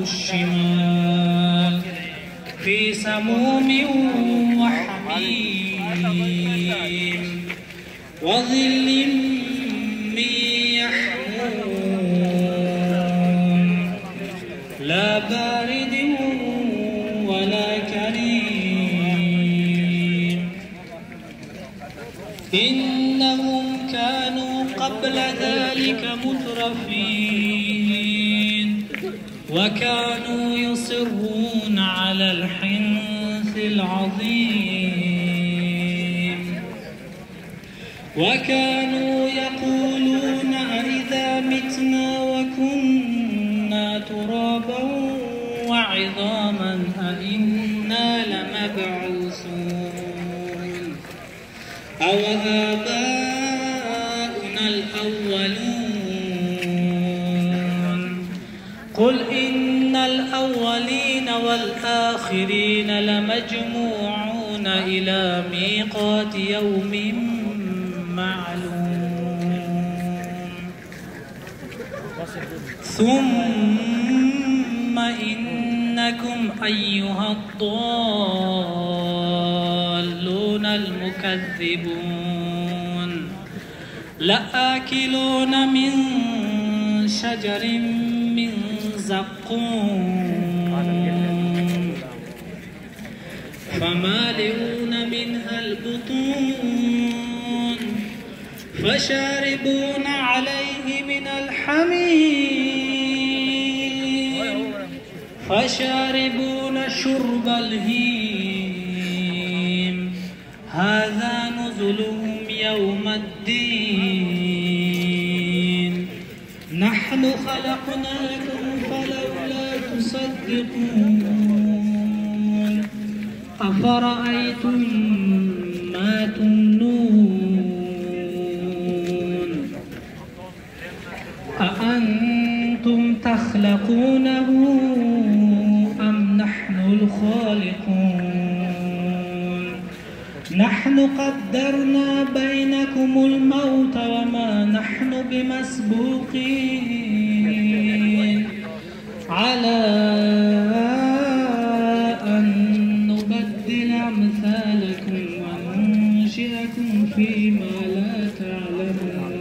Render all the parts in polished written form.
الشمال في سموم وحميم وظل من يحموم لا بارد ولا كريم. إنهم كانوا قبل ذلك مترفين وكانوا يصرون على الحنث العظيم وكانوا يقولون أئذا متنا وكنا ترابا وعظاما أئنا لمبعوثون أو آباؤنا الأولون. قل إن الأولين والآخرين لمجموعون إلى ميقات يوم معلوم. ثم إنكم أيها الضالون المكذبون لآكلون من شجر من زقوم فمالئون منها البطون فشاربون عليه من الحميم فشاربون شرب الهيم. هذا نزلهم يوم الدين. نحن خلقناكم فلولا تصدقون. أفرأيتم ما تمنون أأنتم تخلقونه أم نحن الخالقون؟ نحن قدرنا بينكم الموت وما نحن بمسبوقين على أن نبدل أمثالكم وننشئكم فيما لا تعلمون.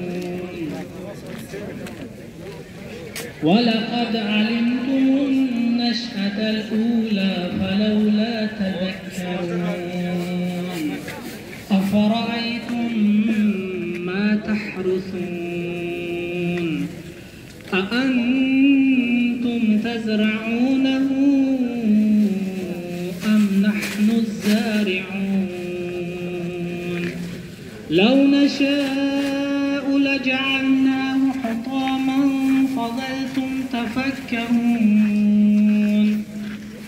ولقد علمتم النشأة الأولى فلولا تذكرون. أفرأيتم ما تحرثون أأنتم تزرعونه أم نحن الزارعون؟ لو نشاء لجعلناه حطاما فظلتم تفكهون.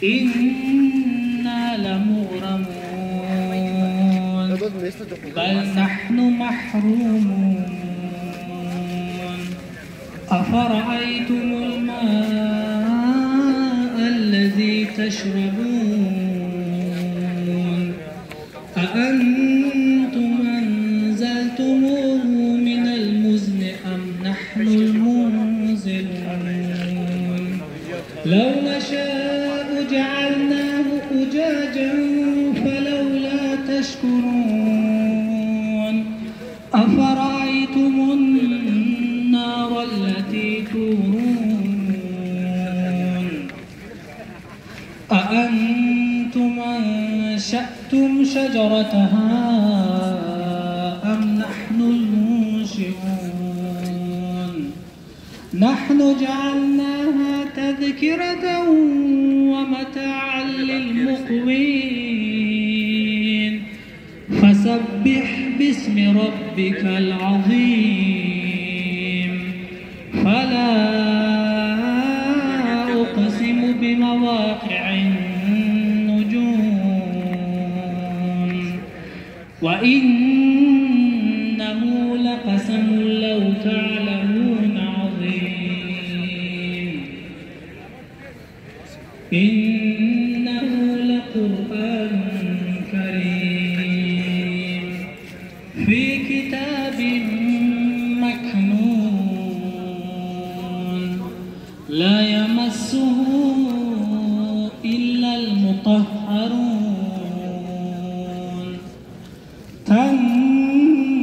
إنا لمغرمون بل نحن محرومون. أفرأيتم الماء الذي تشربون أأنتم أنزلتموه من المزن أم نحن المنزلون؟ لو نشاء جعلناه أجاجا فلولا تشكرون. أفرأيتم النار التي تورون أأنتم أنشأتم شجرتها أم نحن المنشئون؟ نحن جعلناها تذكرة ومتاعا للمقوين. فسبح باسم ربك العظيم. فلا أقسم بمواقع النجوم وإنه لقسم لو تعلمون عظيم. إنه لقرآن كريم في كتاب مكنون لا يمسه إلا المطهرون. تنزيل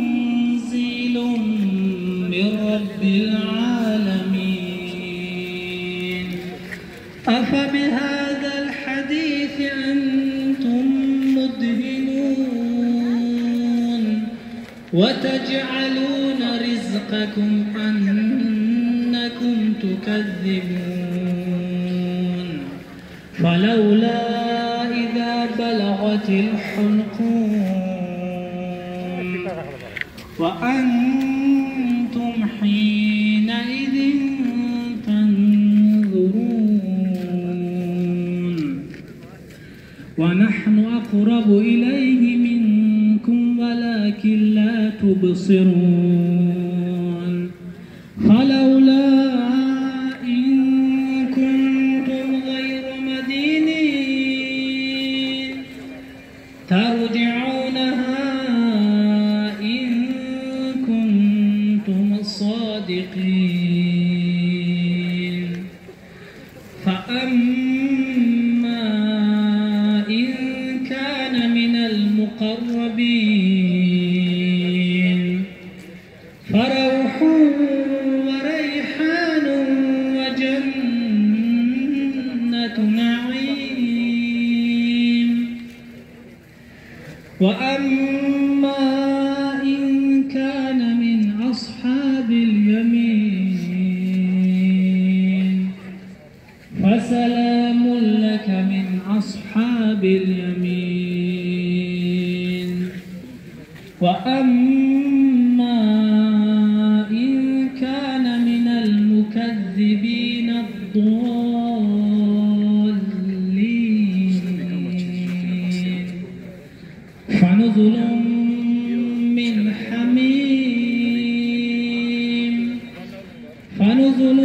من رب العالمين. أفبهذا الحديث أنتم مدهنون وتجعلون رزقكم أنكم تكذبون. فلولا إذا بلغت الحلقوم وأنتم حينئذ تنظرون. ونحن أقرب إليه منكم ولكن لا تبصرون. فلولا إن كنتم غير مدينين ترجعونها إن كنتم صادقين. فأما إن كان من المقربين فروح وريحان وجنة نعيم. وأما إن كان من أصحاب اليمين فسلام لك من أصحاب اليمين. وأما إن كان من المكذبين الضالين فنزل من حميم فنزل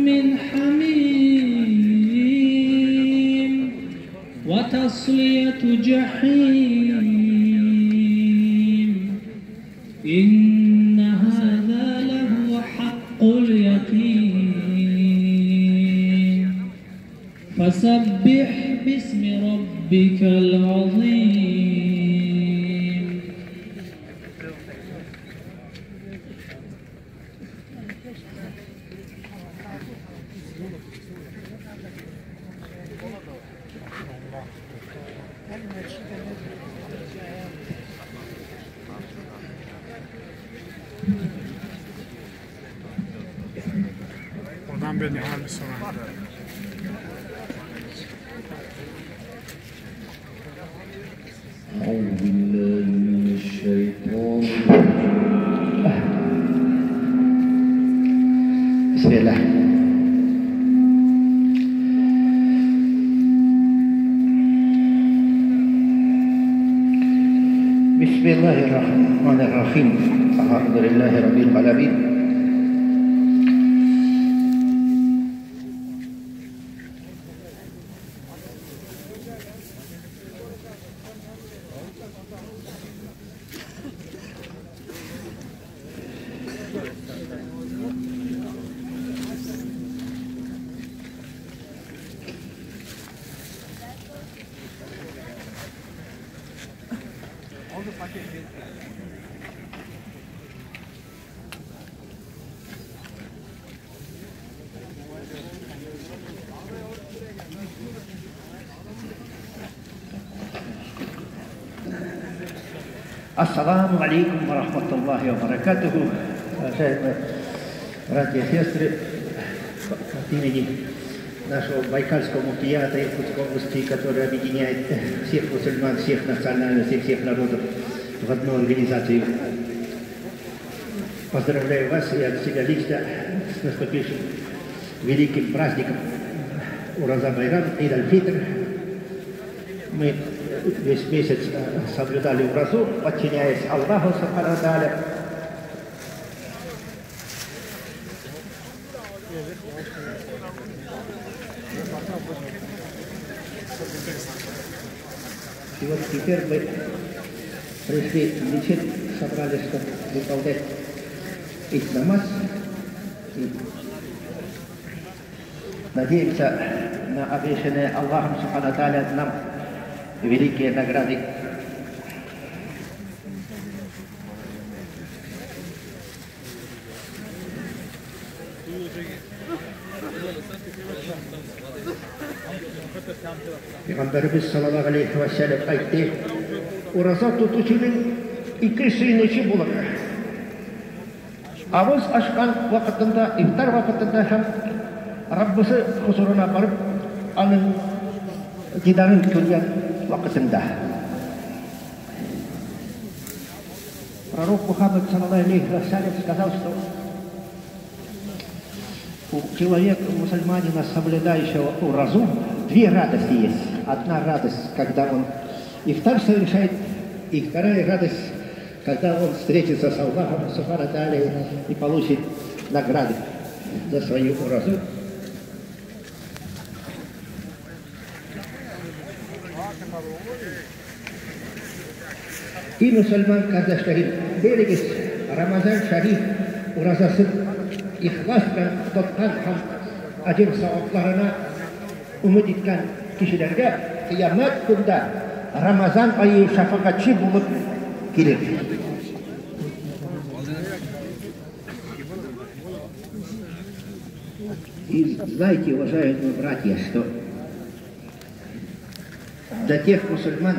من حميم وتصلية جحيم. إن هذا لهو حق اليقين. فسبح باسم ربك العظيم. Oradan beni harbi sorar. أعوذ بالله من الشيطان بسم الله. بسم الله الرحمن الرحيم. الحمد لله رب العالمين. Ассаламу алейкум ва рахматуллахи ва баракатуху. Уважаемые братья и сестры, от имени нашего Байкальского муфтията Иркутской области, который объединяет всех мусульман, всех национальностей, всех народов в одну организацию, поздравляю вас и от себя лично с наступившим великим праздником Ураза Байрам, Ид аль-Фитр. Мы весь месяц соблюдали уразу, подчиняясь Аллаху субхану ва тааля. И вот теперь мы пришли в мечеть, собрались, чтобы выполнять их намаз. И Надеемся на обещанные Аллахом субхану ва тааля нам великие награды. Peygamberimiz sallallahu aleyhi ve sellem aytты: "Ураза тотучунун ике сөенече булыр. Авыз ачкан вакытында, ифтар вакытында һәм Раббысы хузурына барып, аның дидарын күргән вакытында." Пророк Мухаммад саллаллаху алейхи ва саллям сказал, что у человека, мусульманина, соблюдающего уразу, две радости есть. Одна радость, когда он ифтар совершает, и вторая радость, когда он встретится с Аллахом субхану ва тааля и получит награды за свою уразу. И мусульман кардәшләрем, белегез, Рамазан шәриф уразасын ихлас белән тоткан һәм әҗер савапларына өмет иткән кешеләргә кыямәт көндә Рамазан ае шәфәкатьче булып килер. И знаете, уважаемые братья, что для тех мусульман,